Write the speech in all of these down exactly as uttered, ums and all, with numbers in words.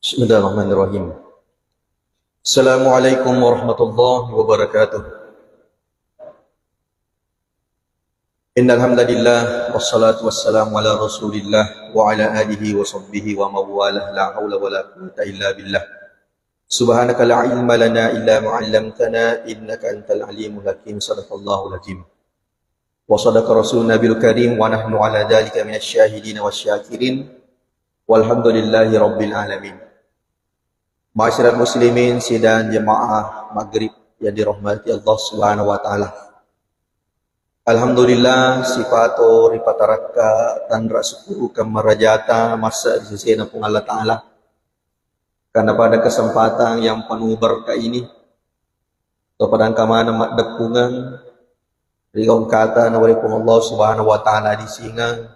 Bismillahirrahmanirrahim. Assalamualaikum warahmatullahi wabarakatuh. Innal hamdalillah, wassalatu wassalamu ala Rasulillah wa ala alihi wa sahbihi wa mawalah, la haula wala quwwata illa billah. Subhanaka la ilma lana illa ma 'allamtana innaka antal alimul hakim. Sadaqallahul hakim. Wa sadaqa rasulun nabiyul karim wa nahnu ala dzalika minasy syahidin wasy syakirin. Walhamdulillahi rabbil alamin. Ma'asyiral muslimin, sidang jamaah maghrib yang dirahmati Allah Subhanahu wa taala. Alhamdulillah, sipato ripatarakka tanra sukkurukeng marajata massa ri sesena Puang Allah Taala. Karena pada kesempatan yang penuh berkah ini, to padangka maneng maddeppungeng ri engkata nawerekko Allah Subhanahu wa taala disingeng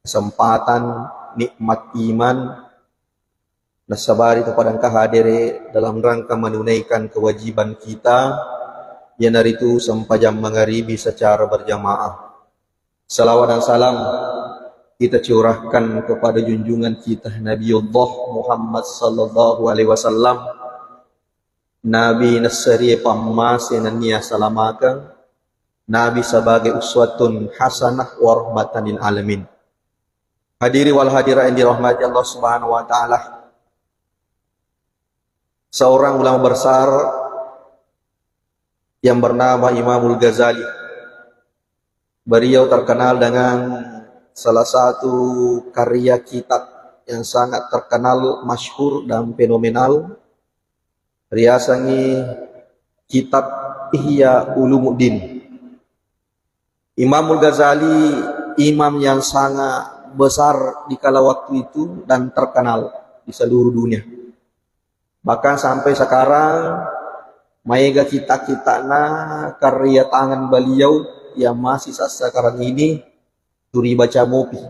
kesempatan nikmat iman, nasabari to padangka hadere dalam rangka menunaikan kewajiban kita, iyanaritu sempajang mangaribi secara berjamaah. Salawat dan salam kita curahkan kepada junjungan kita Nabiullah Muhammad sallallahu alaihi wasallam, Nabi nasserie pammase nennia salamakeng, Nabi sebagai uswatun hasanah wa rahmatan lil alamin. Hadiri wal hadirat yang dirahmati Allah Subhanahu wa taala. Seorang ulama besar yang bernama Imamul Ghazali. Beliau terkenal dengan salah satu karya kitab yang sangat terkenal, masyhur dan fenomenal, riasengngi kitab Ihya Ulumuddin. Imamul Ghazali imam yang sangat besar di kala waktu itu dan terkenal di seluruh dunia. Bahkan sampai sekarang, maega kitab-kitabna karya tangan beliau yang masih sekarang ini turibaca mopi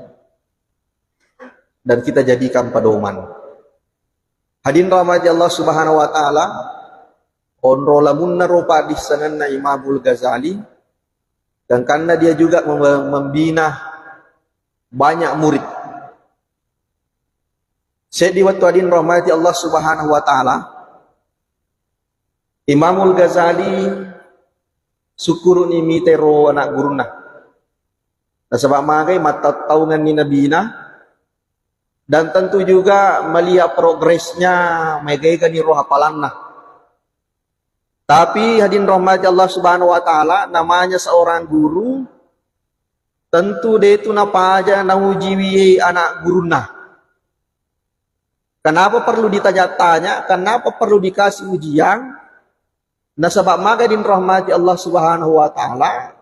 dan kita jadikan pedoman. Hadirin rahmati Allah Subhanahu wa taala, onro lamunna ro paddissengenna Imamul Ghazali, gangkanna dia juga mem-, membina banyak murid. Seddi wettu, hadirin rahmati Allah Subhanahu wa taala, Imamul Ghazali sukkuru'ni mitai ro anak gurunna. Nasaba magai mattattaungenni nabina, dan tentu juga melihat progresnya, maega-egani ro hafalanna. Tapi hadirin rahmati Allah Subhanahu wa taala, namanya seorang guru tentu detu napaja naujiwi anak gurunna. Kenapa perlu ditanya-tanya? Kenapa perlu dikasih ujian? Nasaba magai, hadirin rahmati Allah Subhanahu wa taala,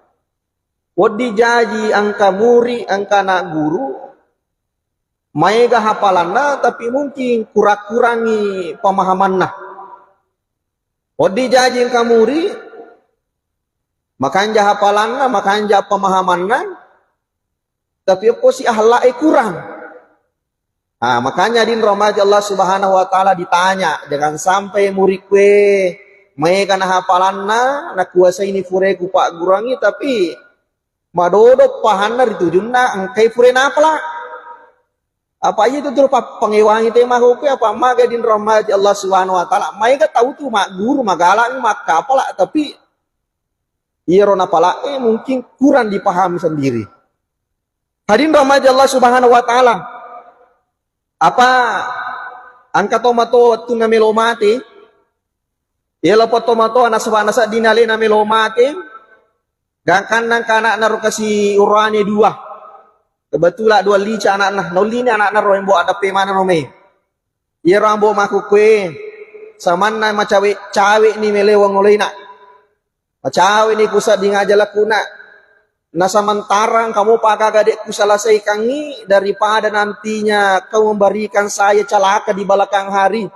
wedding jaji engka muri, engka anak guru, maega hafalanna, tapi mungkin kurang-kurangi pemahamanna. Wedding jaji engka muri, makanja hafalanna, makanja pemahamanna, tapi okkosi akhlak e kurang. Ah, makanya, hadirin rahmati Allah Subhanahu wa taala, ditanya, jangan sampai murid kue maega na hafalanna, nakuasaini fure ku pagguruangngi, tapi madodo pahanna ri tujunna engkai fure nafala. Apa iya tu turu pappangewangi te mako kue, apa magai, hadirin rahmati Allah Subhanahu wa taala, maega tau tu magguru, magalak, makkapala, tapi iyaro nafala e mungkin kurang dipahami sendiri. Hadirin rahmati Allah Subhanahu wa taala. Apa engka tomatoa wettunna melo mate? Iya, loppo tomatoa nasaba naseddinna alena melo mate. Gangkanna engka anakna ro kasi urane dua. Kebetulan dua lica anakna. Naulini anakna ro, embo adeppe maneng ro me. Iyaro ambo makkukue, samanna macawe-caweni melewang olena. Macaweni kusedding aja lakkuna. Na sementara engka mopa aga-aga de' kuselesaikangngi, daripada nantinya kau memberikan saya celaka di belakang hari.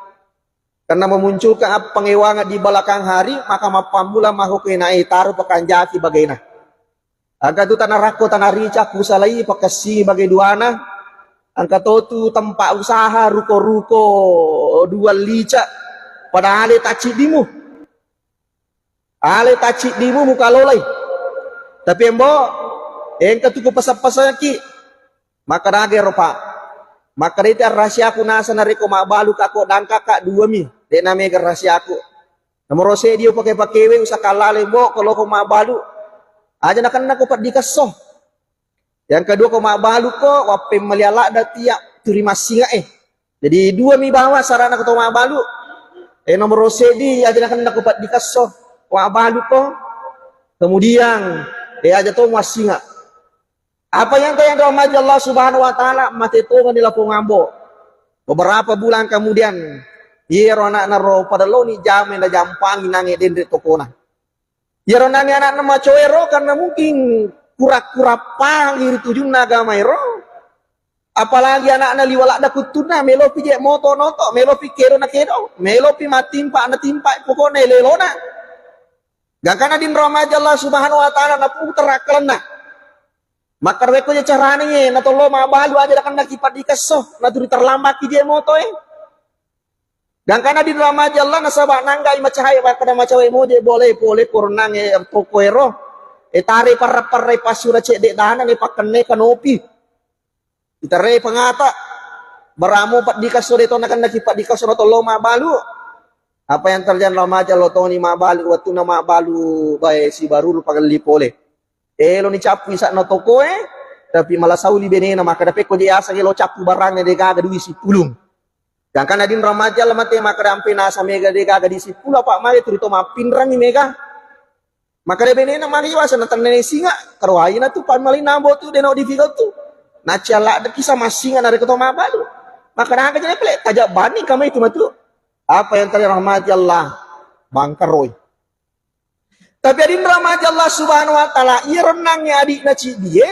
Karena memunculkan apa, pengewangan di belakang hari, maka mappammula makkukue nae taro pakanjaki bagena. Engka tu tanarakko tanarica kusalai pakessingi bage duana. Engka to tu tempat usaha ruko-ruko dua lica. Pada ale tacciddimu. Ale tacciddimu mukalolai. Tapi embo, engka tu kupasang-pasangki. Makkedagi ero, Pak, Makkeda ite arrahasiaku naseng narekko mabbalu ka ko dangka ka dua mi, de na mega rahasiaku. Nomoro seddi upake-pakewe usakallale mbo ko loko mabbalu. Aja nakenna ko peddi kesso. Yang kedua ko mabbalu ko wappemmali aladda tiap turi massinga e. Jadi dua mi bawa sarana ko to mabbalu. E nomoro seddi aja nakenna ko peddi kesso. Mabbalu ko. Kemudian e aja to massinga. Apa yang tayang rahmati Allah Subhanahu wa Ta'ala, mate tongeng ni lapong ambo. Beberapa bulan kemudian, iyaro anakna ro pada loni jamai na jampangi nange denre tokona. Iyaro nange anakna macoe ro karena mungkin kura-kura pahang iri tujunna agama ero. Apalagi anakna liwa ladda kuttunna, melopi je moto noto, melopi kedo na kedo, melopi matimpa na timpa, pokokna lelona. Gangkana dinro maja Allah Subhanahu wa Ta'ala na putar akkalenna. Makkeda wekko je carane ye, na tollo mabbalu aja dakenna ki paddi kesso, na turi terlambat ki je moto e. Gangkana dinro maja Allah nasaba nanggai macahae makkeda macawe moje bole pole koronange toko ero. E tare parra-parrai passura cedde dana ne pakkenne kanopi. Iterre pengata, beramo paddi kesso de to nakenna ki paddi kesso na tollo mabbalu. Apa yang terjadi lo maja lo toni mabbalu, wattunna mabbalu bae sibaruru pagelli pole. Elo ni cappu isa'na tokoe, tapi mala sauli benena, makkeda pekko je aseng elo cappu barangnge de gaga dui sipulung. Gangkana dinro maja Allah mate makkeda ampe nasa mega de gaga di sipulung, apa mage turi to mappinrangi mega. Makkeda benena mage waseng na tennene singa, karoaina tu pammalinna ambo tu de no difficult tu. Naccia ladde kisa massinga narekko to mabbalu. Makkeda aga jene pele, tajak bani kama itu matu. Apa yang terjadi rahmati Allah, bangkaroi. Tapi adinro maja Allah Subhanahu wa Ta'ala, iyaro nangnge adik na ciddie,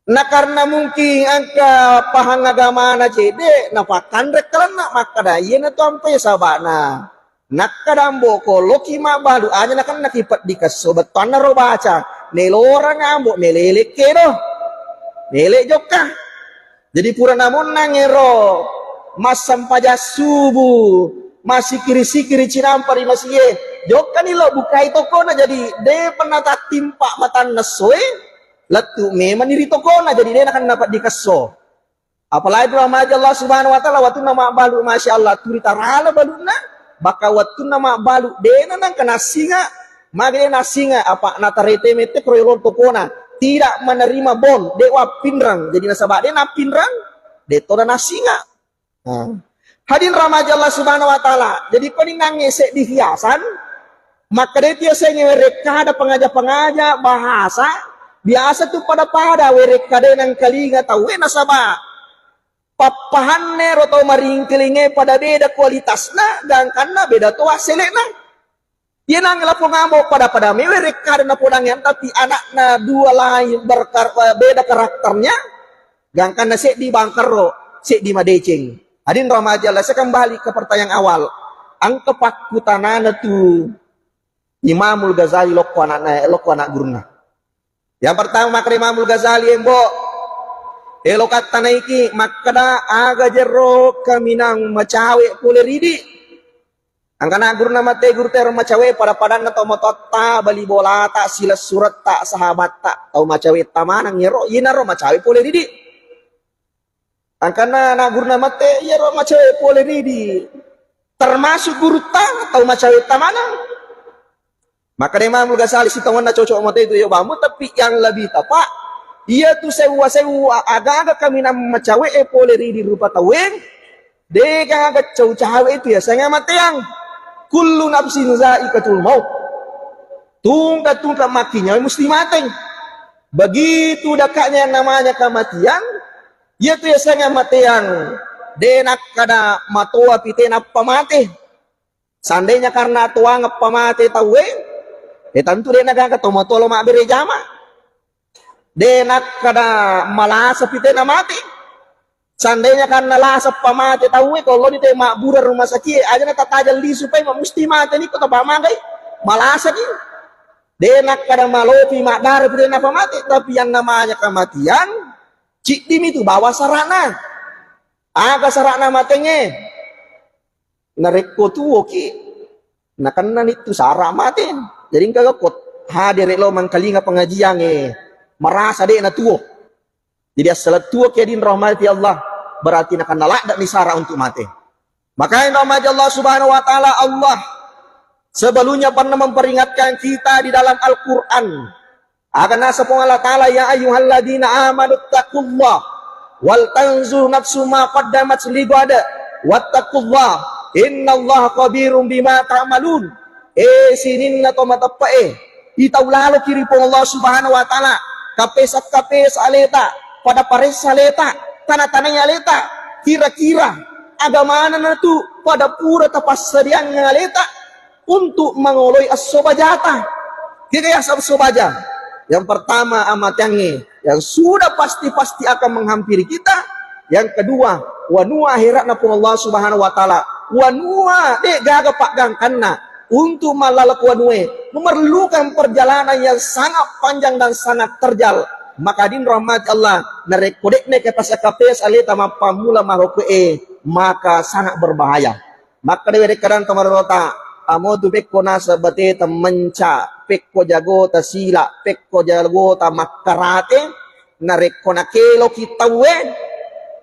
na karena mungkin engka pahang agamana cedde, na pakkanre kalenna makkeda, iye na tu ampe sabana. Nakkeda ambo ko loki mabbalu aja nakenna ki peddi kesso bettuanna ro baca, nelorang ambo, melele kedo. Mele jokka. Jadi pura namonnang ero massempajang subuh, massikiri-sikiri cinampa ri masie. Jokkani lo bukai tokona, jadi de pernah tattimpa matanna essoe, lettu memang ri tokona, jadi de nakenna peddi kesso. Apalagi rahmati Allah Subhanahu wa Ta'ala wattunna mabbalu, masya Allah, turi tarala balunna, bakka wattunna mabbalu, de na nangka nassinga, mage de nassinga, apa natarete mette kro yolong tokona, tidak menerima bon, de wappinrang, jadi nasaba de nappinrang, de to na nassinga. Nah. Hadin rahmati Allah Subhanahu wa Ta'ala. Jadi koni nangnge seddi hiasan, makkeda tu yasengnge werekkada pengaja-pengaja bahasa, biasa tu pada-pada werekkada nangkalinga tauwe nasaba pappahanne ro tau maringkelinge pada beda kualitasna, gangkanna beda to wassele'na. Iye nangnge lapong ambo pada-pada mewe rekkada napodangnge, tapi anakna dua lain berkar-, eh, beda karakternya, gangkanna seddi bangkerro, seddi madeceng. Hadin rahmati Allah, saya kembali ke pertanyaan awal. Engka pakkutanana tu Imamul Ghazali lokko anakna, lokko anak gurunna. Yang pertama makkeda Imamul Ghazali, embo, elo kattanaiki makkeda aga jero kaminang macawe pole ridi. Angkana guruna mate guru tero macawe pada-padanna to matoatta, bali bolata, silessuretta, sahabatta, tau macawe tamanang yero, yenaro macawe pole ridi. Angkana na guruna mate yero macawe pole ridi. Termasuk gurutta tau macawe tamanang. Makkeda Imamul Ghazali, sitawanna cocok mate itu yo bambu, tapi yang lebih tepat, iya tu sewwa-sewwa aga-aga kaminang macawe e pole ridi rupa tauwe, de gaga cau-cawe itu ya senga mateang. Kullu nafsin zaikatul maut. Tungka-tungka makkinyawa mesti mate. Begitu dekatnya yang namanya kematian, iya tu ya senga mateang. De nakkeda matoa pite nappa mate. Seandainya karena tuangeppa mate tauwe, eh tentu de nagaga tomatoa lo mabbere jama. De nakkeda malasa pite na mate. Seandainya karena lasappa mate tauwe, ko loni te mabbura rumah sakit, aja na tatajang lisu pai, musti mate ni ko tapa magai. Malasa ni. De nakkeda malopi maddara pite napa mate, tapi yang namanya kematian, ciddimi tu bawa sarana. Aga sarana matenge? Narekko tuoki, nakennani tu sara mate. Jadi engka ko hadere lo mangkalinga pengajian e, marasa de na tuo. Jadi assalettuaki, hadirin rahmati Allah, berarti nakenna ladde'ni sara untuk mate. Makanya rahmati Allah Subhanahu wa Ta'ala, Allah sebelumnya pernah memperingatkan kita di dalam Al-Quran. Akan naseng Puang Allah Ta'ala, "Ya ayyuhalladzina amanu taqullah wal tanzur nafsu ma qaddamat ligad wattaqullah innallaha khabirum bima ta'malun." Eh, sininna to mateppe'e, itau laloki ri Puang Allah Subhanahu wa Ta'ala, kapesa-kapesa aleta, pada paressa aleta, tana-tanai aleta, kira-kira agamana natu pada pura tapassadiang aleta untuk mangoloi esso bajata. Kega yaseng esso baja? Yang pertama, amateangnge yang sudah pasti-pasti akan menghampiri kita. Yang kedua, wanua akhiratna Puang Allah Subhanahu wa Ta'ala. Wanua de gaga paggangkanna. Untuk mallaleng wanue memerlukan perjalanan yang sangat panjang dan sangat terjal. Maka hadirin rahmati Allah, narekko de'na kapesa-kapesa aleta mappammula marokoe, maka sangat berbahaya. Makkeda werekkarang tomarota, amotu pekko naseng bateta menca, pekko jagota sila, pekko jagota makkarate, narekko nakeloki tauwe,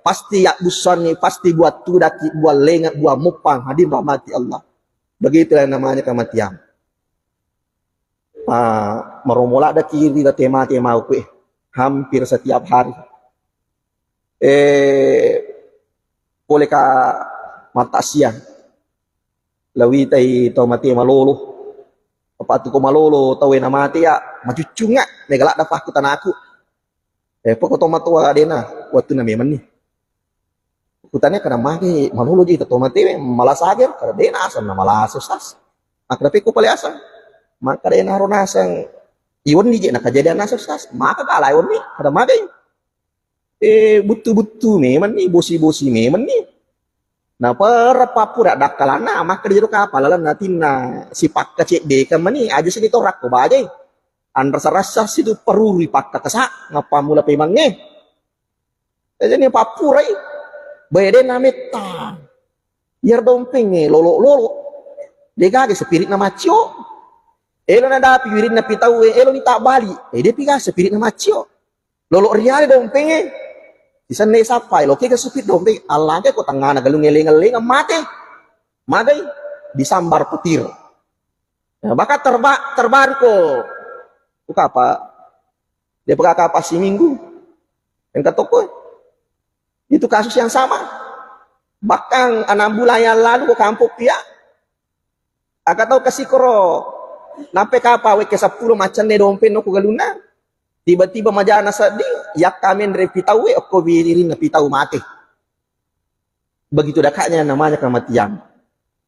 pasti yabbussanni, pasti buat tudaki, buat lenga, buat muppang. Hadirin rahmati Allah. Begitulah namanya kematian. Ah, maromo laddaki ri tema-tema ku, eh, hampir setiap hari. Eh, pole ka mattasia. Lawitai tau mate malolo. Apa tu ko malolo tau na mate ya, macuccunga, mega ladda pakkutanaku. Eh, poko to matoa dena, wattunna memenni. Kutanya kada mage malolo ji to mate, malasa aja, kada dena asam na malasa sas. Makkeda pekko pale asang. Makkeda enaro naseng iwenni je na kejadian naseng sas. Maka kala iwenni, kada magai. Eh, buttu-buttu memang ni, bosi-bosi memang ni. Naperra pappura dakkalanna, makkeda jero kapal lalenna atinna sipakka ceddeka mani, aja sini to rakko bajai. Anrasa-rasa situ peruri pakka kesa, ngappa mula pemangnge. Jadi pappurai, bede nametta. Iyaro dompenge lolo-lolo. Degaga spiritna maccio. Elo nadapi wirinna pitau, elo ni tabbali. Eh, depi ga spiritna maccio. Lolo riale dompenge. Sisenna sappai, loke ga supir dompeng. Allage ko tengngana galung eleng-eleng mate. Magai disambar petir. Ya, bahkan terba-, terbaru ko. Buka apa? Dia pegang kapas seminggu. Yang ketoko. Itu kasus yang sama. Bahkan enam bulan yang lalu ko kampung pia. Aka tau kasi koro. Nampe kapa weke seppulo macenne dompeng no ko galunna. Tiba-tiba majana seddi, yakka menre pitau, eh, okko birinna pitau mate. Begitu dekatnya namanya kematian.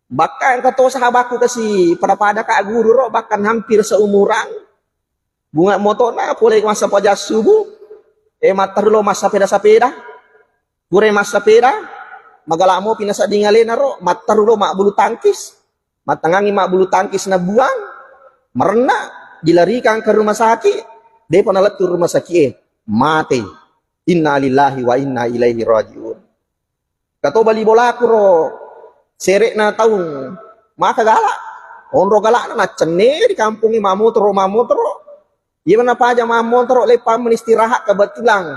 Bahkan engka to sahabatku kasi pada-pada ka guru ro, bahkan hampir seumuran. Bunga motona pole masa pajak subuh, eh, matteru lo massapeda-sapeda. Pura massapeda, magala mopi nasedding alena ro, matteru lo mabbulu tangkis. Mattangangi mabbulu tangkis nabuang, merenna, dilarikan ke rumah sakit, depa nalettu rumah sakit, eh, mate. Inna lillahi wa inna ilaihi rajiun. Kato bali bolaku ro, sere'na taung, maka gala. Onro galana naccenne di kampongnge mammotoro, mammotoro. Iya mana paja mammotoro, leppang meni istirahat kebetulan.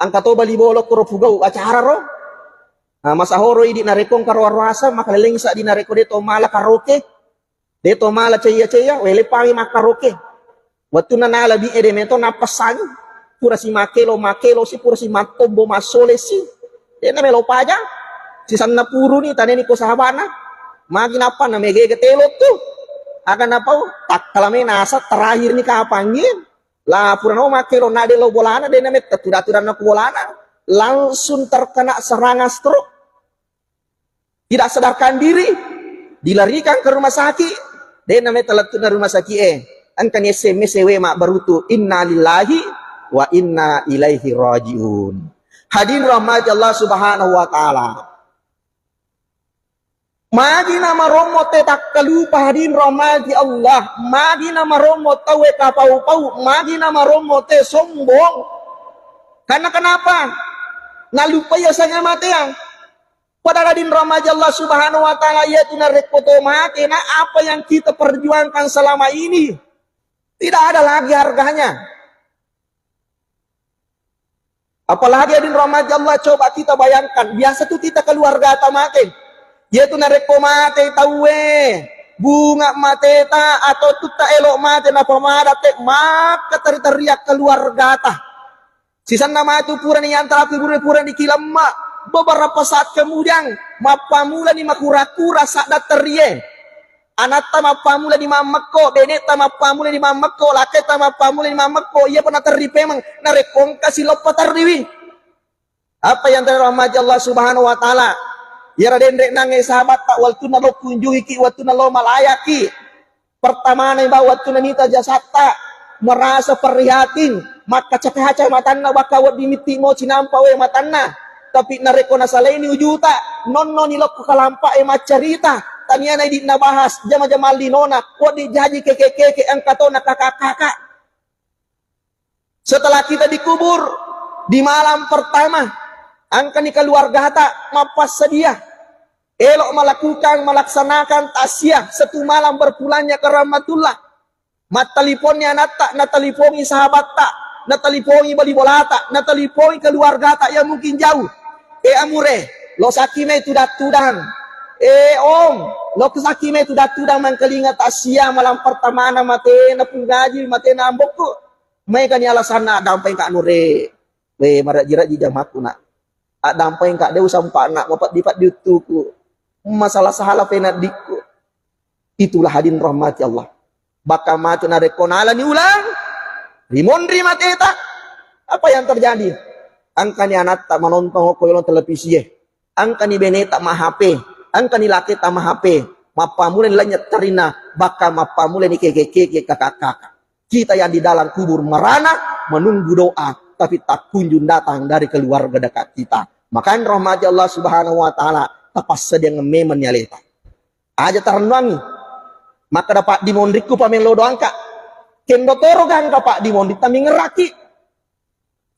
Angka to bali bolokku ro pugau acara ro. Nah, masahoro idi narekko engka roa-roaseng, makaleleng sa di narekko de to mala karaoke. De to mala ceya-ceya, we leppangi makkaroke. Wettunna nala bi ede meto nappessangi. Pura si makkelo, makkelo si, pura si mattombo, massole si. Dena melo paja. Sisanna puruni taneni ko sahabana. Magi nappa na megege telo tu. Aga napau, takkala me nasa terakhir ni kapangi. La pura no makkelo na de lo bolana, dena metta tuda-tudanna ku bolana. Langsung terkena serangan stroke. Tidak sadarkan diri, dilarikan ke rumah sakit. Dena meta lettu'na rumah sakit, eh. Engkani S M S, eh, we mabbarutu, "Inna lillahi wa inna ilaihi rajiun." Hadirin rahmati Allah Subhanahu wa Ta'ala. Magi na marommo te takkalupa, hadirin rahmati Allah. Magi na marommo tauwe kapau-pau. Magi na marommo te sombong. Karena kenapa? Nalupai asengnge mateang. Padahal hadirin rahmati Allah Subhanahu wa Ta'ala, yaitu narekko to mate, nah, apa yang kita perjuangkan selama ini tidak ada lagi harganya. Apalagi hadirin rahmati Allah, coba kita bayangkan, biasa tu kita keluargata mate. Yaitu narekko mate tauwe, bunga mateta atau tutta elo mate napamada te, maka teri-teriak keluargata. Sisenna matu purani yantara kubur, purani kilemma. Beberapa saat kemudian, mappamulani makura-kura sadda terrie. Anatta mappamulani mammekko, benetta mappamulani mammekko, laketta mappamulani mammekko, iya pernah terri pemeng, narekko engka siloppa terriwi. Apa yang terhormati Allah Subhanahu wa Ta'ala? Yara denre nange sahabat tak, waktu nalo kunjungi ki, waktu nalo malayaki. Pertama na ibawa wattunna mita jasatta, merasa prihatin, makkaca-kaca matanna, bakka wedding mitti mo cinampa we matanna. Tapi narekko nasalaini ujuta, nonno ni lokko kalampa e maccarita, tania na idi nabahas jama-jama linona, wedding jaji keke-keke engka tona kaka-kaka. Setelah kita dikubur, di malam pertama, engkani keluargata mappassadia. Elo melakukan, melaksanakan taksiah satu malam berpulangnya ke rahmatullah. Matteliponni anatta, natelipongi sahabatta, natelipongi bali bolata, natelipongi keluargata yang mungkin jauh. E amure, lo saki mai tudang-tudang. E om, lo saki mai tudang-tudang mangkalinga taksiah malam pertamana matena pungaji, matena ambokku. Maegani alasanna, addampengka nure. We, marajji-rajji jamakku, nak. Addampengka, de usampa'na, mapeddi-peddi uttuku. Masalah-salah penaddikku. Itulah hadirin rahmati Allah. Bakka matu narekko nalani ulang, rimonri mateta. Apa yang terjadi? Engkani anatta manontong okko yolong televisie. Engkani beneta ma-H P, engkani laketa ma-H P, mappamulani lanynyattarina, bakka mappamulani keke-keke kaka-kaka. Kita yang di dalam kubur merana menunggu doa, tapi tak kunjung datang dari keluarga dekat kita. Makanya rahmati Allah Subhanahu wa Ta'ala, tapassadiang memang ni aleta. Aja tarennuangi. Maka dapat dimonrikku pamelo doangka. Kendo toro gangka pak dimonri tamingeraki.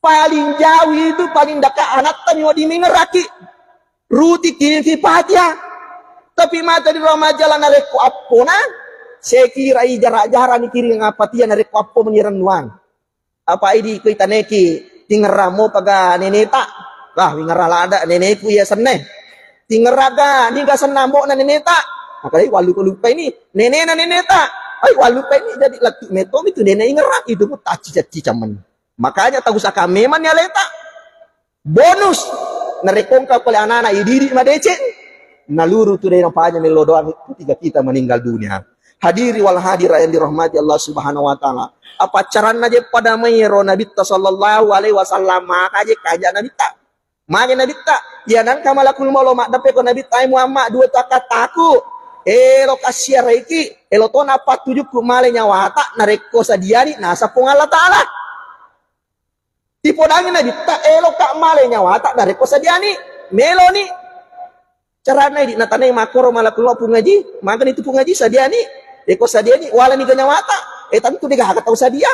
Paling jauh itu, paling dekat anatta mi wedding mingeraki. Ruti kiring ki Fatihah. Tapi mata di rumah jalan narekko appona, sekira i jarak-jarak ni kiring Fatihah narekko appo meni rennuang. Apa idi ko itaneki tingerang mo paga neneta. Lah, wingerang lada neneku iya senne. Tingerang ga niga senna mbokna neneta. Makanya walupa-lupa ini nenena neneta. Ai walupa ini jadi latu meto itu nene ingerang itu pun taci-caci camen. Makanya tau usaka memang ni aleta. Bonus, narekko engka pole anana ididik madeceng, naluru tu dena paja mello doang ketika kita meninggal dunia. Hadiri wal hadirat yang dirahmati Allah Subhanahu wa Ta'ala. Apa caranna je pada mai ro Nabitta sallallahu alaihi wasallam, maka je kaja Nabitta. Mage Nabitta, ya nangka malakul maut lo maddeppe ko Nabitta, "Ai Muhammad, dua tu akkattaku. Elo kassiaraiki, elo tona pattujukku male nyawata narekko sadiani nasa Puang Allah Ta'ala." Tipodangi Nabitta, "Eloka male nyawata narekko sadiani, meloni." Carana idi natanai makkoro malakul maut Puang Haji, magani tu Puang Haji sadiani, eko sadiani walani ga nyawata, eh tentu degaga tau sadia.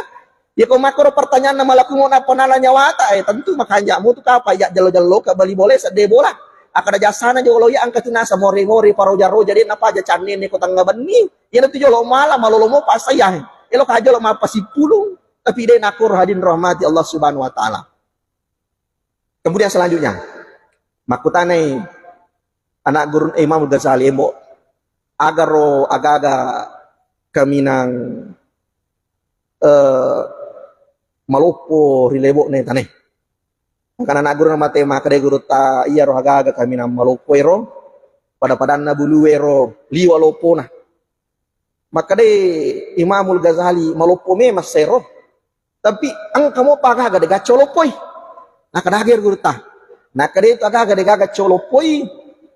Yako makkoro pertanyaanna malakul maut nappa nala nyawata, eh tentu makanja mutu kapa ya jello-jello ka bali bola sedde bola. Akkada jasana jolo ya engka tu nasa more-more paroja-roja de napaja cannene ko tengnga benni. Iyana tu jolo mala malolo mo pasaya. Eloka jolo mappasipulung. Tapi de nakkoro hadirin rahmati Allah Subhanahu wa Ta'ala. Kemudian selanjutnya, makkutanai anak guru Imam Ghazali, "Embo, agaro agaga kaminang, eh, maloppo ri lebo'ne tane?" Makana anak guru mate, makkeda gurutta, "Iyaro agaga kaminang maloppo ero, pada-padanna bulu ero liwa loppona." Makkedai Imamul Ghazali, "Maloppo memang sero, tapi engka mopa agaga degaga coloppoi." Nakkeda aga ero gurutta? Nakkeda itu agaga degaga coloppoi,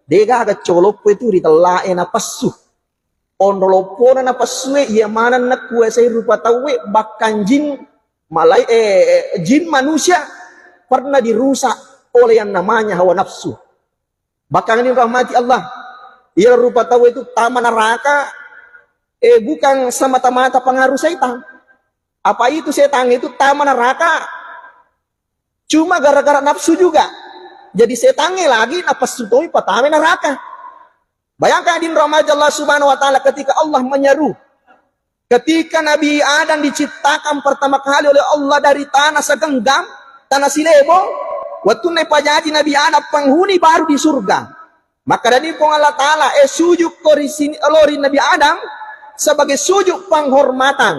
degaga coloppoi itu ritellae napessu. Onro loppona napessue, iya maneng nakuasai rupa tauwe, bahkan jin malai-, eh, jin manusia pernah dirusak oleh yang namanya hawa nafsu. Bahkan ini rahmati Allah. Iya rupa tau itu tama neraka, eh, bukan semata-mata pengaruh setan. Apa itu setan itu tama neraka? Cuma gara-gara nafsu juga. Jadi setannya lagi napessu toi patama neraka. Bayangkan hadirin rahmati Allah Subhanahu wa Ta'ala, ketika Allah menyeru, ketika Nabi Adam diciptakan pertama kali oleh Allah dari tanah segenggam, tanah silebo, Wettunna ipajaji Nabi Adam penghuni baru di surga. Makkedani Puang Allah Ta'ala, eh, sujukko ri sini, lo ri Nabi Adam sebagai sujud penghormatan.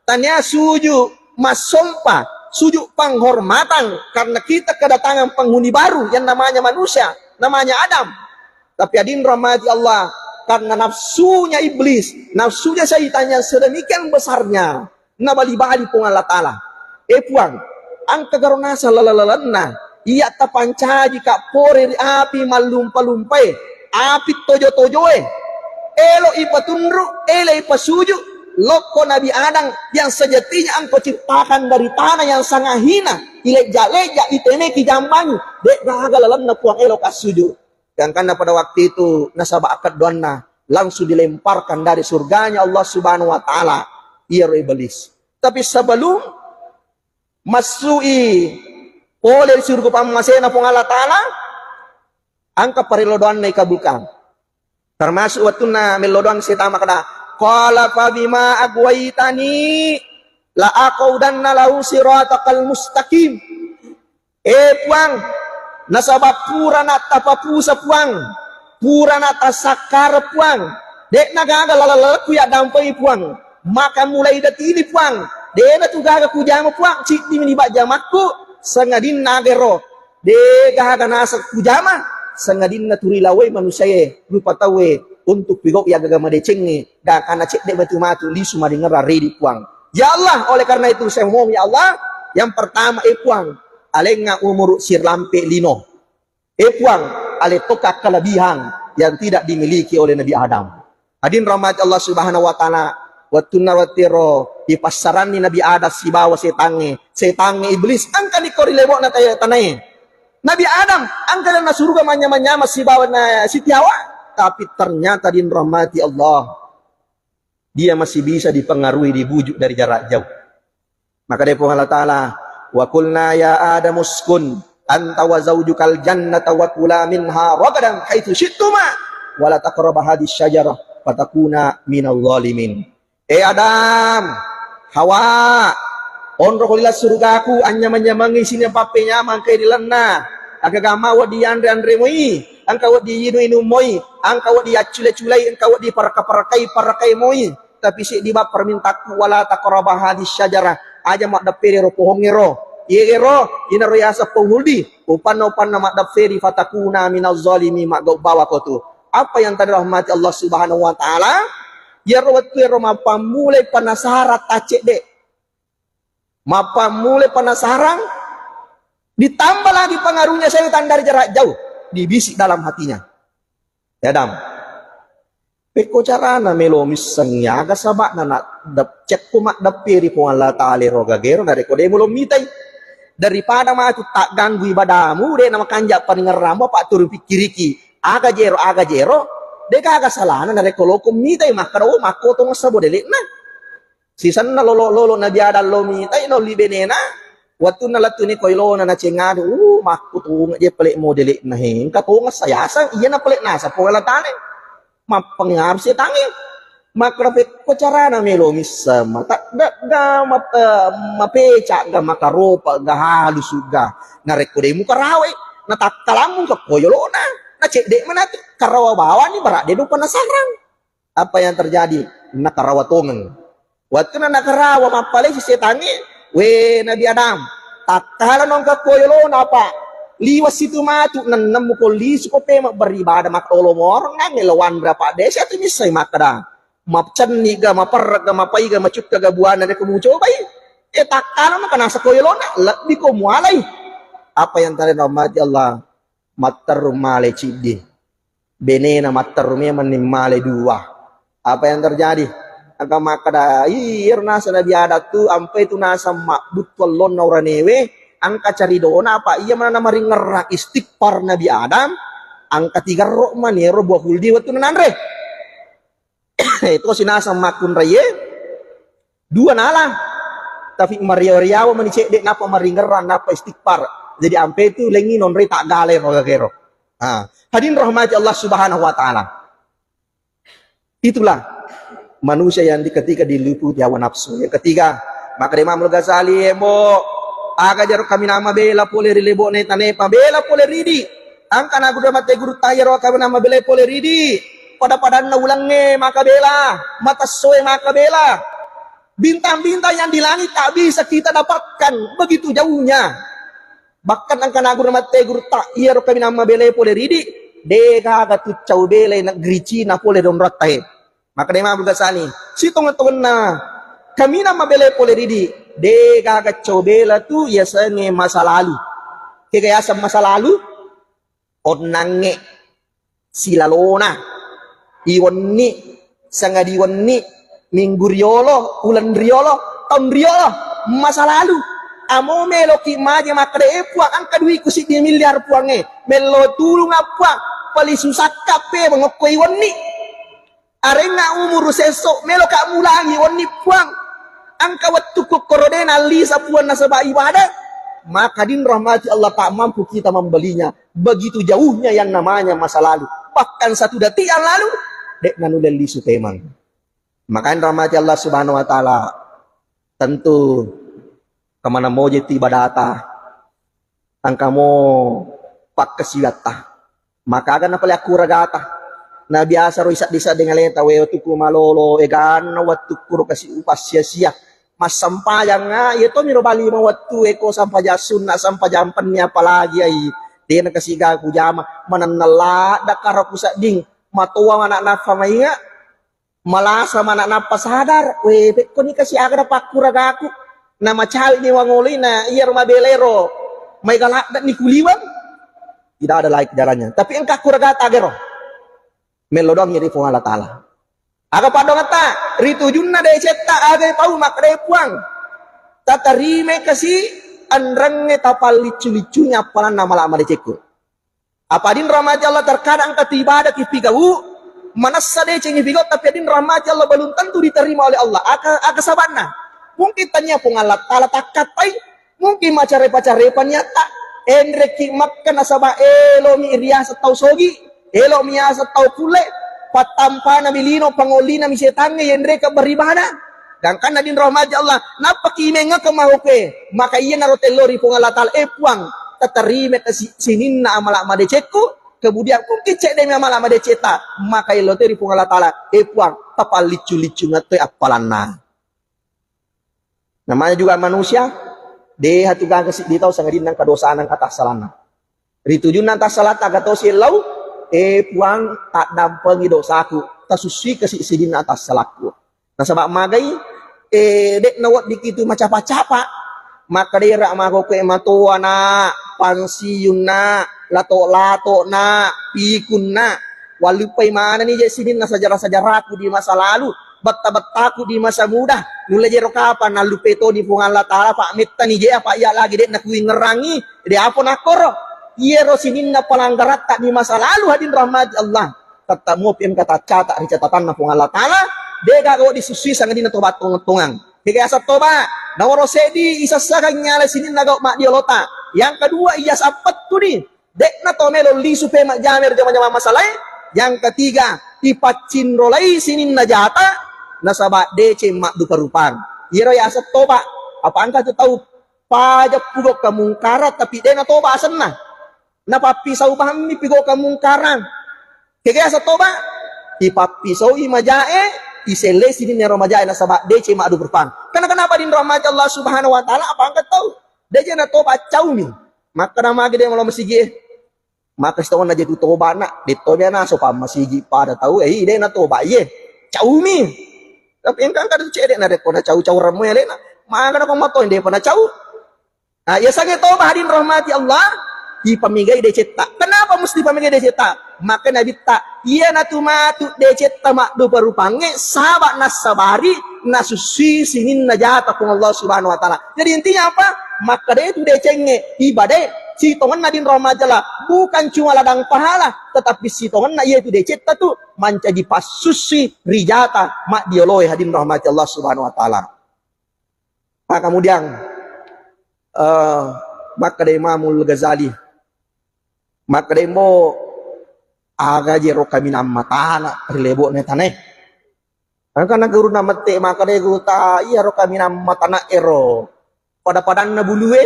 Tania sujud massompa, sujud penghormatan karena kita kedatangan penghuni baru yang namanya manusia, namanya Adam. Tapi hadirin rahmati Allah, karena nafsunya iblis, nafsunya syaitan yang sedemikian besarnya, nabali-bali Puang Allah Ta'ala. Eh Puang, engka garo naseng laleng-lalenna, iya tapancaji ka pore ri api mallumpa-lumpae, api tojo-tojoe. Elo ipatunru, elo ipasuju, lokko Nabi Adam yang sejatinya engkau ciptakan dari tanah yang sangat hina, ileja-leja, itemeki jambangi, de gaga lalenna Puang elo kassuju. Gangkanna pada waktu itu nasaba akkeddoanna langsung dilemparkan dari surganya Allah Subhanahu wa Ta'ala iyaro iblis. Tapi sebelum massui pole ri surga pammasena Puang Allah Ta'ala, engka parello doanna ikabulkan. Termasuk wettunna mello doang setang makkeda, "Qala fa bima aghwaytani la aqudanna lahu siratakal mustaqim." Eh Puang, nasaba purana tapapusa Puang, purana tasakkara Puang, de'na gaga laleng-lalengku yaddampengi Puang. Maka mulai detik ini Puang, de'na tu gaga kujama Puang, ciddimi niba jamakku, sangadinna agero de gaga naseng kujama, sangadinna turilawai manusiae, rupa tauwe, untuk pigau iya gaga madecengnge, gakana cedde matu-matu lisu maringerra redi Puang. Ya Allah, oleh karena itu saya mohon ya Allah, yang pertama eh Puang, alengnga umuru sirlampe lino. Eh Puang, ale tokka kelebihan yang tidak dimiliki oleh Nabi Adam. Hadirin rahmati Allah Subhanahu wa Ta'ala, wettunna wettero dipassaranni Nabi Adam sibawa setangnge, setangnge iblis engkani ko ri lebo'na taya-, tanae. Nabi Adam engka na suruga manyama-nyama sibawa na Siti Hawa, tapi ternyata hadirin rahmati Allah, dia masih bisa dipengaruhi, dibujuk dari jarak jauh. Maka dia Puang Allah Ta'ala, "Wa qulna ya Adam uskun anta wa zaujukal jannata wa kula minha ragadan haitsu syi'tuma wa la taqraba hadhihi syajarah fatakuna minal zalimin." Eh Adam, Hawa, onroko ri laleng surugaku, anyamang-nyamangi sining pappenyamang engkae ri lalenna. Agaga ma wedding yanre-anre moi, engka wedding inu-inu moi, engka wedding yaccule-culei, engka wedding paraka-parakai, parakai moi. Tapi seddi bang permintaku, wala taqraba hadhihi syajarah, aja maddepperi ero pohongngero. Iye ero, inaro yaseng pohong huldi, upanna-upanna maddepperi, fatakuna minaz zalimin, maggau bawako tu. Apa yang tadi rahmati Allah Subhanahu wa Ta'ala, iyaro wettu ero mappammulai penasaran taccedde. Mappammulai penasaran, ditambah lagi pengaruhnya setan dari jarak jauh, dibisik dalam hatinya. Ya Adam, pekko carana melo misseng aga saba'na na dep-, cekko maddepperi Puang Allah Ta'ala ero gagero narekko de mulo mitai. Daripada matu tagganggu ibadamu, de na makanja paringerrammu, apa turu pikkiriki aga jero, aga jero, de gaga salana narekko loko mitai makkeda, oh, makkotong sabo dele'na. Sisenna lolo-lolo Nabi Adam lo mitai, naolli benena, wettunna lettu ni koilona nacengadu, uh, makku tunga je pale modele'na he. Engka tonga sayasang, iya na pale nasa Puang Allah Ta'ala. Mappengaruh setangnge. Makkeda pekko carana melo misseng, mata degga, map-, eh, mapeca ga, makaropa ga, halus ga. Narekko de mukarawai, natakkalammu ke koyolona, nacedde manatu, karawa bawani bara de do penasaran. Apa yang terjadi? Nakarawa tongeng. Wettunna nakarawa, mappalesi setangnge, "We Nabi Adam, takkala nongka koyolona, apa liwa situ matu nennemmu ko lisu ko pema beribadah makkolo morong nangnge lawanra, apa desa tu missai makkeda macenni ga, maperrek ga, mapai ga, macukka ga buana de ko mucobai." Eh, takkala nongka nasa koyolona, lebbi ko mualai. Apa yang terjadi, rahmati Allah? Matterru male ciddi. Benena matterru memang ni male dua. Apa yang terjadi? Engka makkeda, "Ih, iyaro naseng Nabi Adam tu, ampai tu naseng mabbuttu ellonna uranewe, engka caridona, apa iya manana maringerrang istighfar Nabi Adam, engka tigerro mani ero buah khuldi wettunna nanre." Itu sinaseng makkunraie, dua nala. Tapi mariawa-riawa mani cedde, napa maringerrang, napa istighfar. Jadi ampe tu lengi nonrei taggala ero gagero. Ah, hadirin rahmati Allah Subhanahu wa Ta'ala. Itulah manusia yang di-, ketika diliputi hawa nafsu. Yang ketiga, maka Imam Al-Ghazali, embo, Aga jaro kaminang mabela pole ri lebo'na tanae, mabela pole ridi. Angkana guru mate gurutta, iyaro kaminang mabela pole ridi, pada-padanna ulengnge maka bela, matessoe maka bela. Bintang-bintang yang di langit tak bisa kita dapatkan, begitu jauhnya. Bahkan angkana guru mate gurutta, iyaro kaminang mabela pole ridi, de gaga tu cau bela negeri Cina pole ri onroattae. Makkeda Imam Ghazali, sitongeng-tongenna kaminang mabela pole ridi, de gaga cau bela tu yasengnge masa lalu. Kega yaseng masa lalu? Onnangnge, silalona, iwenni, sangadi wenni, minggu riolo, uleng riolo, taung riolo, masa lalu. Amo meloki maja makkeda, "Eh, Puang, engka duiku siddi miliar, Puang, eh. Mello tulunga, Puang. Palisu sakka pe mengokko iwenni." Arengnga umuru sesso, meloka mulangi wenni, Puang. Engka wettukku koro de nallisa, Puang, nasaba ibadah. Maka din rahmati Allah, tak mampu kita membelinya. Begitu jauhnya yang namanya masa lalu. Bahkan satu detik yang lalu, de nanulle lisu temang. Makanya rahmati Allah Subhanahu wa Ta'ala, tentu kemana moje tu ibadata, engkamo pakkasiwiatta. Maka aga napale akkuragata. Na biasa ro isaddi-sadding aleta, we, wettukku malolo, eganna wettukku ro kasi upassia-sia. Massampajang, ah, iya tomiro bali ma wettu, eko sampajang sunna, sampajang penni, apalagi ai. Dena kasi gaga kujama, manenneng ladda karo kusedding. Matoa mana naffa mainga. Malasa mana nappa sadar, we, pekkoni kasi aga na pakkuragaku. Na macawi ni wangolina, iyaro mabelero, maega ladda ni kuliweng. Tidak ada lain jalannya. Tapi engka kuraga tagero. Mello doang ri Puang Allah Ta'ala. Aga paddoangetta, ri tujunna decetta, aga pau makkeda, Puang, tatarima kasi enrengnge tapalliccu-liccungi appalanna mala madecekku. Apa adin rahmati Allah, terkadang engka tu ibadah ki pigau, manessa deceng pigau, tapi adin rahmati Allah belum tentu diterima oleh Allah. Aka, aka sababna? Mungkin tania Puang Allah Ta'ala takkattai, mungkin macarepa-carepa niatta, enreki Makkah nasaba elomi riaseng tau sogi, elomi riaseng tau kulle, pattampana mi lino, pangollina mi setangnge, yenreka beribadah. Gangkanna din rahmati Allah, nappaki mengngeke mahoke, maka iyanaro tello ri Puang Allah Ta'ala, eh Puang, tatarima kasi sininna amala madecekku, kemudian mungkin cedde mi amala madecetta, maka ello te ri Puang Allah Ta'ala, eh Puang, tapalliccu-liccu ngatto appalanna. Namanya juga manusia, deha tu gaga siddi tau sangadinna engka dosana, engka tassalanna. Ri tujunna tassalatta aga tosi ellau, eh Puang, taddampengi dosaku, tasussui kasi sininna tassalakku. Nasaba magai, eh, de'na weddikki tu macapa-capa. Makkedai ra magokoe matoa na, pansiunna, lato-latona, pikunna. Wallupai manenni je sininna sejarah-sejarahku di masa lalu, betta-bettaku di masa muda. Nulle jero kapang nallupai toni Puang Allah Ta'ala, pa mettani je apa iya lagi de'na kuingerangi, de apa nakkoro. Iyero sininna pelanggaratta di masa lalu hadin rahmati Allah. Tetta mupi engka taccata ri catatanna Puang Allah Ta'ala, de'gaga wedding susui sangadinna toba tongeng-tongeng. Kega yaseng toba, nawaro seddi isassagang nyala sininna gau maddiolota. Yang kedua, iya sappettuni, de'na to melo lisu pe majjama ri jama-jama masalae. Yang ketiga, ipaccinrolai sininna jata, nasaba deceng maddupa-rupang. Iyaro yaseng toba, apa engka tu tau pajeppu gau kemungkaran tapi de'na toba asenna. Napappisau bammi pigau kemungkaran. Kega yaseng toba? Ipappisaui majae, isellei sininna ero majae nasaba deceng maddupa-rupang. Karena kenapa din rahmati Allah Subhanahu wa Ta'ala, apa engka tau deceng na toba, caumi. Makkeda magi de malo masigi e. Maka sitongeng na je tu toba na, de toba na sopa masigi pada tau, eh, de na toba iye. Caumi. Tapi engka engka tu cedde na rekko na cau-cau remmo ya lena. Maka na ko matoi de pa na cau. Nah, yasengnge toba hadin rahmati Allah, ipamigai decetta. Kenapa mesti pamigai decetta? Maka Nabitta, iyanatu matu decetta maddupa-rupangnge, saba nassabari, nasusui sininna jata Puang Allah Subhanahu wa Ta'ala. Jadi intinya apa? Makkeda itu decengnge, ibade, sitongenna din rahmati Allah, bukan cuma ladang pahala, tetapi sitongenna iya itu decetta tu mancaji passusui rijata maddioloe hadin rahmati Allah Subhanahu wa Ta'ala. Nah, kemudian, eh, makkeda Imamul Ghazali, makkeda, "Mbo, aga jero kaminang matana ri lebo'na tanae?" Engka na guruna mette makkeda, "Gurutta, iyaro kaminang matana ero pada-padanna bulue,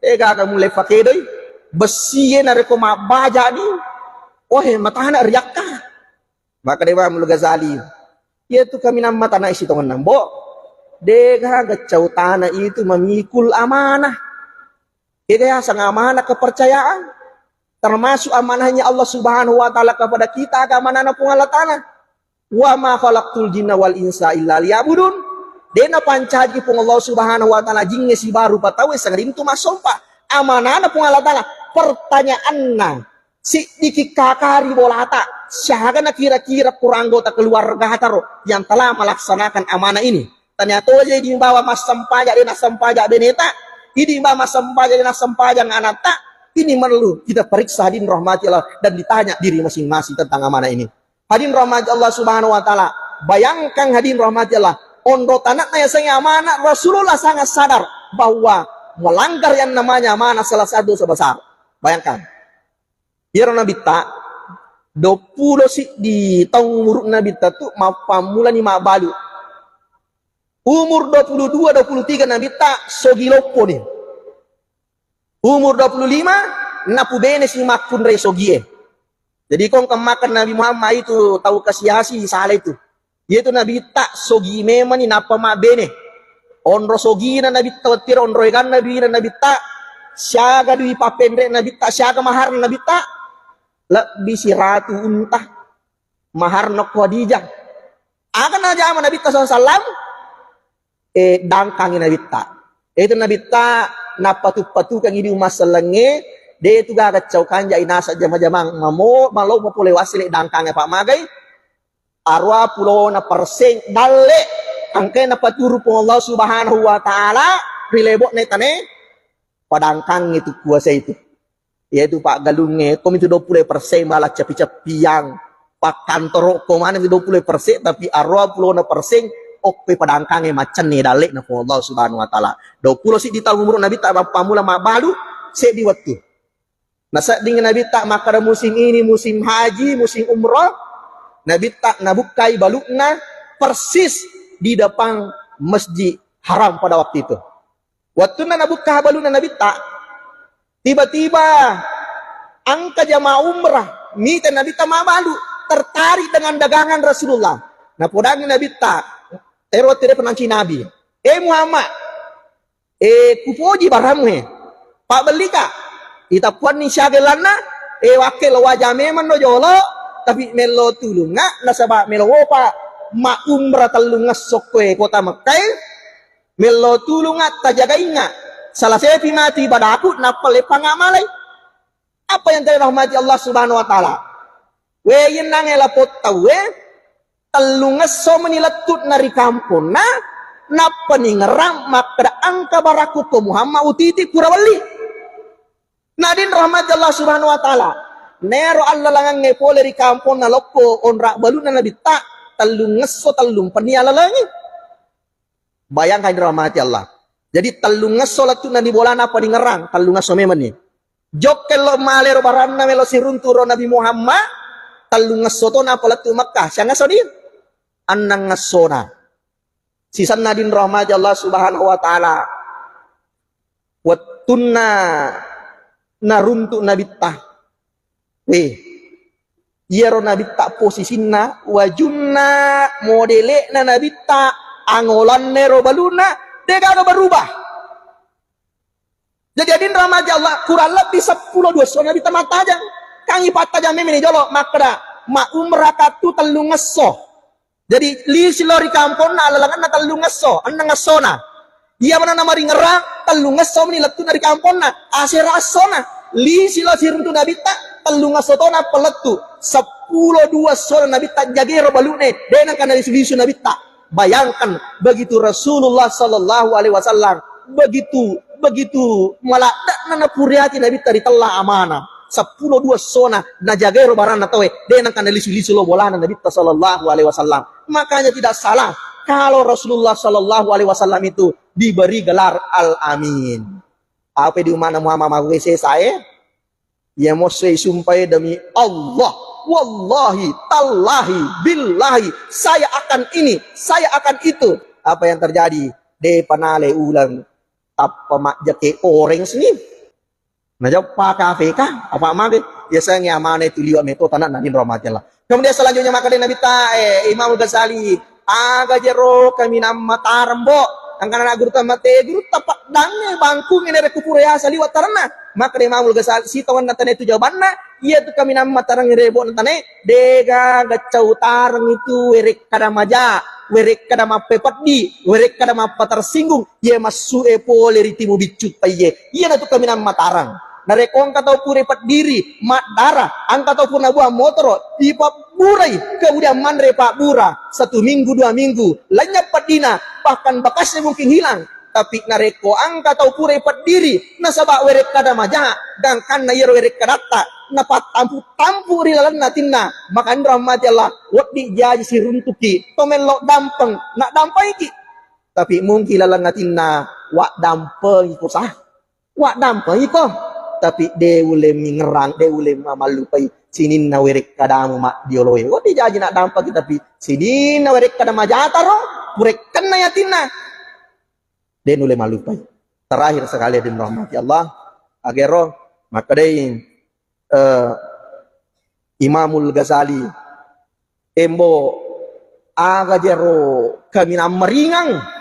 Degaga mulle fakedoi bessie narekko mabbajani. Ohe, matana riakka. Makkeda Imam Al-Ghazali, iyatu kaminang matana isi tongenna, Mbok. Degaga cautana itu memikul amanah. Ega yaseng amanah kepercayaan, termasuk amanahnya Allah Subhanahu wa Ta'ala kepada kita, aga amanahna Puang Allah Ta'ala. "Wa ma khalaqtul jinna wal insa illa liya'budun." De' napancaji Puang Allah Subhanahu wa Ta'ala jingnge sibawa rupa tauwe sangadinna untu' massompa. Amanahna Puang Allah Ta'ala, pertanyaanna, siddiki kakari bolata, siaga na kira-kira pura anggota keluargataro yang telah melaksanakan amanah ini? Tania toje idi bawa massempajang de' nassempajang beneta, idi bawa massempajang de' nassempajang anatta. Ini perlu kita periksa hadirin rahmati Allah dan ditanya diri masing-masing tentang amanah ini. Hadirin rahmati Allah Subhanahu wa Ta'ala, bayangkan hadirin rahmati Allah, onro tanakna yasengnge amanah, Rasulullah sangat sadar bahwa melanggar yang namanya amanah salah satu dosa besar. Bayangkan, iyaro Nabitta, duappulo siddi taung umuru'na Nabitta tu mappammulani mabbalu. Umur dua puluh dua, dua puluh tiga Nabitta sogi lopponi. Umur dua puluh lima, napubenesi makkunrai sogie. Jadi, kong kemmakan Nabi Muhammad itu tau kasiasi, salah itu. Iyatu Nabitta sogi memani nappa mabbene. Onro sogina Nabitta, wettiro onro eganna duina Nabitta, siaga dui pappenre Nabitta, siaga maharna Nabitta, lebbi siratu unta maharna ko Khadijah. Aga najama Nabitta sallallahu alaihi wasallam? Eh, dangkangi Nabitta. Itu Nabitta nappatu-patukangi di umma sellengnge, de' tu gaga cau kanjai naseng jama-jamang mamo, malo mapole wassele dangkangi apa magai, arua pulona perseng dalle, angkai napaturu Puang Allah Subhanahu wa Ta'ala ri lebo'na tane, padangkangi tu kuasa itu. Iyatu paggalungnge, komi tu duappulo persen malah ceppi-ceppiang. Pakkantoro ko maneng tu duappulo persen, tapi arua pulona persen okkoi padangkangnge maccenni dalle'na Puang Allah Subhanahu wa Ta'ala. Duappulo siddi taung umuru Nabitta mappammula mabbalu, seddi wettu. Nasedding Nabitta makkeda musim ini, musim haji, musim umroh, Nabitta nabukkai balu'na persis di depan Masjid Haram pada waktu itu. Wettunna nabukka balu'na Nabitta, tiba-tiba engka jamaah umrah mita Nabitta mabbalu, tertarik dengan dagangan Rasulullah. Napodangi Nabitta, ero tede penanci Nabi, "Eh Muhammad, eh, kupoji barangmu, eh. Pabbellika. Itappuanni siaga lanna, eh, wakke lo waja memang no jolo, tapi mello tulungnga nasaba melo wopa ma umrah tellung esso ko e kota Mekkah e." Mello tulungnga, tajagaingnga. Sala sepi matu ibadaku, nappa leppang amalai. Apa yang dirahmati Allah Subhanahu wa Ta'ala? We, yennangnge lapong tauwe, tellung esso meni lettu'na ri kamponna, nappa ningerang makkeda engka barakku ko Muhammad utiti pura welli. Nadin rahmati Allah Subhanahu wa Ta'ala. Nero allalangengnge pole ri kamponna lokko onra balu'na Nabitta, tellung esso tellung penni allalengi. Bayangkan dirahmati Allah. Jadi tellung esso lettu'na di bolana apa ningerang, tellung esso memang ni. Jokke lo malero baranna melo siruntu ro Nabi Muhammad, tellung esso to napa lettu Mekkah, siang esso di? Annang essona. Sisanna din rahmati Allah Subhanahu wa Ta'ala. Wettunna naruntu Nabitta. Weh, iyaro Nabitta posisinna, wajunna, modele'na Nabitta, angolannero baluna, degaga berubah. Jadi adinreng magi Allah, kurang lebih seppulo dua esso Nabitta mattajang. Kang ipattajang memeni jolo, makkeda, ma umrah kattu tellung esso. Jadi, lisi lao ri kamponna, allalengenna tellung esso, enneng essona. Iya manenna maringerrang, tellung esso meni lettu'na ri kamponna, asera essona. Lisi lao siruntu Nabitta, tellung esso tona palettu. Seppulo dua essona Nabitta jagero balu'ne, de' nengka nalisu-lisu Nabitta. Bayangkan, begitu Rasulullah sallallahu alaihi wasallam, begitu, begitu maladda'na napuriati Nabitta ritella amanah. Seppulo dua essona, najagaero baranna tauwe, de' nengka nalisu-lisu lo bolana Nabitta sallallahu alaihi wasallam. Makanya tidak salah kalau Rasulullah sallallahu alaihi wasallam itu diberi gelar Al-Amin. Apa di umana Muhammad mawe sesae? Iya mosse sumpae demi Allah. Wallahi, tallahi, billahi, saya akan ini, saya akan itu. Apa yang terjadi? De' panale ulang tappa majjake orange ni. Najappa K P K, apa mage? Biasanya amanah itu liwat metode tanah, nadin rahmati Allah. Kemudian selanjutnya maka dari Nabi ta, eh, Imam Ghazali, aga jero kaminang matareng, bo. Angkana na guru ta mate, guru ta paddangnge bangku ngene rekku pura yasa liwat taranna. Maka dari Imam Ghazali, si tawanna tane itu jawabanna, iya tu kaminang matareng rebo na tane, dega gaccau tareng itu werekkada maja, werekkada mappepeddi, werekkada mappatersinggung, ye massu e pole ri timu biccu taiye. Iya na tu kaminang matareng. Narekko engka tau pura peddiri, maddara, engka tau pura buang motoro, dipabburai, kemudian manre pabbura, satu minggu, dua minggu, lenyap peddina, bahkan bekasnya mungkin hilang. Tapi narekko engka tau pura peddiri, nasaba werekkada maja, gangkanna iyaro werekkadatta, napattampu-tampu ri lalenna atinna, maka anro rahmati Allah, weddi jaji siruntuki, to mello dampeng, nak dampengiki. Tapi mungkin laleng atinna, wa dampengiko sah. Wa dampengiko, tapi de ulle mingerang, de ulle ma-, mallupai sininna werekkadamu maddioloe. Wati jaji nak dampaki, tapi sininna werekkada majataro, purekkenna yatinna. De nulle mallupai. Terakhir sekali, hadirin rahmati Allah, agero makkedai, eh, Imamul Ghazali, embo aga jero kaminang maringang.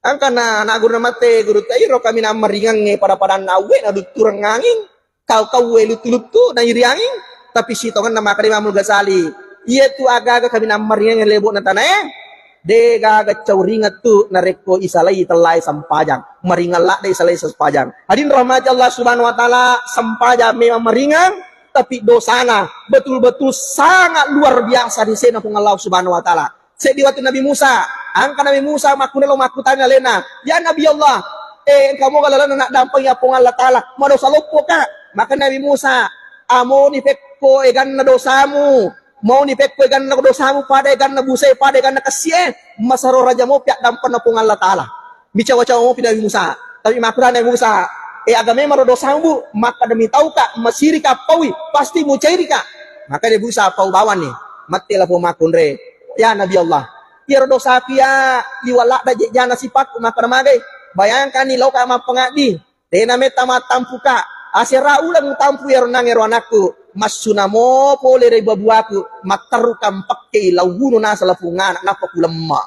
Angkana na guru mate guru ta iro kaminang maringangnge pada-padanna awwe na duttureng anging, kau-kau e luttu-luttu na iri anging, tapi sitongenna makkeda Imamul Ghazali, iya tu aga-aga kaminang maringangnge lebo'na tanae, de gaga cauringettu narekko isalai tellae sempajang, maringang ladde isalai sempajang. Hadirin rahmati Allah Subhanahu wa Ta'ala, sempajang memang maringang, tapi dosana betul-betul sangat luar biasa di sena Puang Allah Subhanahu wa Ta'ala. Seddi wettu Nabi Musa, angka Nabi Musa makkuna lo makkutana alena, "Ya Nabi Allah, eh, engka moga lalana nak dampengi Puang Allah Ta'ala, madosa loppoka?" Maka Nabi Musa, "Amoni pekko eganna dosamu, mauni pekko eganna dosamu, pada eganna busae, pada eganna kessie, masaro raja mopi addampenna Puang Allah Ta'ala." Micawa-cawa mopi Nabi Musa. Tapi makkeda Nabi Musa, "Eh, aga memang ro dosamu, Bu? Makkeda mitauka, masirika, appaui, pasti mucairika." Maka Nabi Musa pau bawanni, matti lapong makkunre, "Ya Nabi Allah, iyaro dosaku ya liwa ladda jejjana sipakku makkeda magai. Bayangkanni lauka mappangaddi, dena metta mattampuka, asera uleng mutampu iyaro nangero anakku, massunamo pole ri babuaku, matterru kampekke lauwuno nasa lapong anak, nappa kulemma."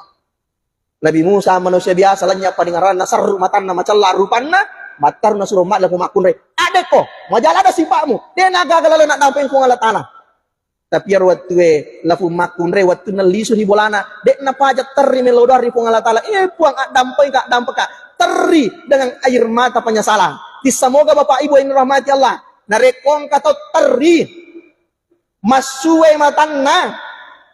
Nabi Musa manusia biasa, lanynya padengaranna, serru matanna, macella rupanna, matterru nasuro madde ko makkunrai. Addekko, majala ada sipakmu. De nagaga lalenna dampeng Puang Allah Ta'ala. Tapi iyaro wettue lapong makkunrai, wettunna lisu ri bolana, de napaja terri melo doa ri Puang Allah Ta'ala. Eh, Puang, addampengka, addampengka. Terri dengan air mata penyesalan. Kisah moga Bapak Ibu yang dirahmati Allah. Narekko engka tau terri, massue matanna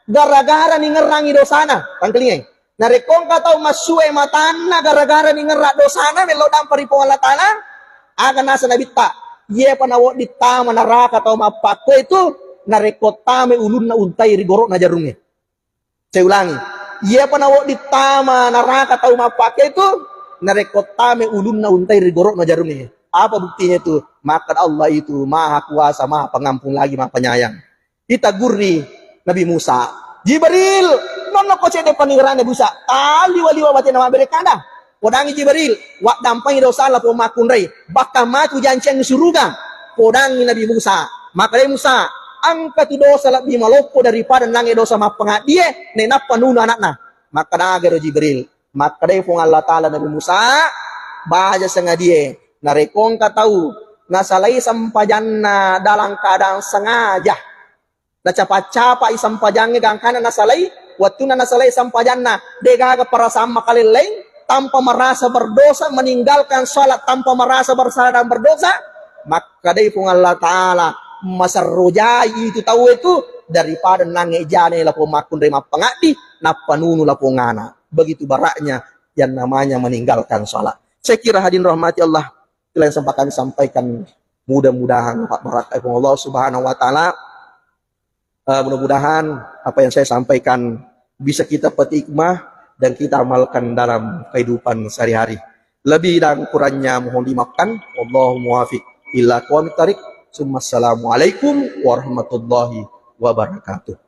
gara-gara ningerrangi dosana. Tangkelingai. Narekko engka tau massue matanna gara-gara ningerra dosana, mello dampa ri Puang Allah Ta'ala, aga nasa Nabitta, "Iyepa nawedding tama naraka tau mappakkue tu, narekko tamai ulunna untai ri goro'na jarungnge." Saya ulangi, iyepa nawedding tama naraka tau mappakkue tu, narekko tamai ulunna untai ri goro'na jarungnge. Apa buktinya itu? Maka Allah itu Maha Kuasa, Maha Pengampun lagi, Maha Penyayang. Itagurri Nabi Musa, "Jibril, nonno ko cedde paningerang Nabi Musa, taliwa-liwa batena mabbere kada." Podangi Jibril, "Waddampengi dosa lapong makkunrai, bakka matu janceng suruga." Podangi Nabi Musa, makkeda Musa, "Engka tu dosa lebbi maloppo daripada nange dosa mappangaddie, nainappa nunu anakna." Makkeda agaro Jibril, makkedai Puang Allah Ta'ala Nabi Musa, "Baja sengadie, narekko engka tau nasalai sempajanna dalam keadaan sengaja, nacapa-capai sempajangnge gangkana nasalai, wettunna nasalai sempajanna, degaga perasaan makalelleng, tanpa merasa berdosa, meninggalkan salat tanpa merasa bersalah dan berdosa, makkedai Puang Allah Ta'ala, maserrojai itu tau itu daripada nange jane lapong makkunrai mappangaddi, nappa nunu lapong anak." Begitu beratnya yang namanya meninggalkan salat. Saya kira hadirin rahmati Allah, itu yang sempat kami sampaikan. Mudah-mudahan Pak Barakah Allah Subhanahu wa Ta'ala. Eh, mudah-mudahan apa yang saya sampaikan bisa kita petik hikmah dan kita amalkan dalam kehidupan sehari-hari. Lebih dan kurangnya mohon dimaafkan. Wallahu muwaffiq ila aqwamit thariq. Summa assalamualaikum warahmatullahi wabarakatuh.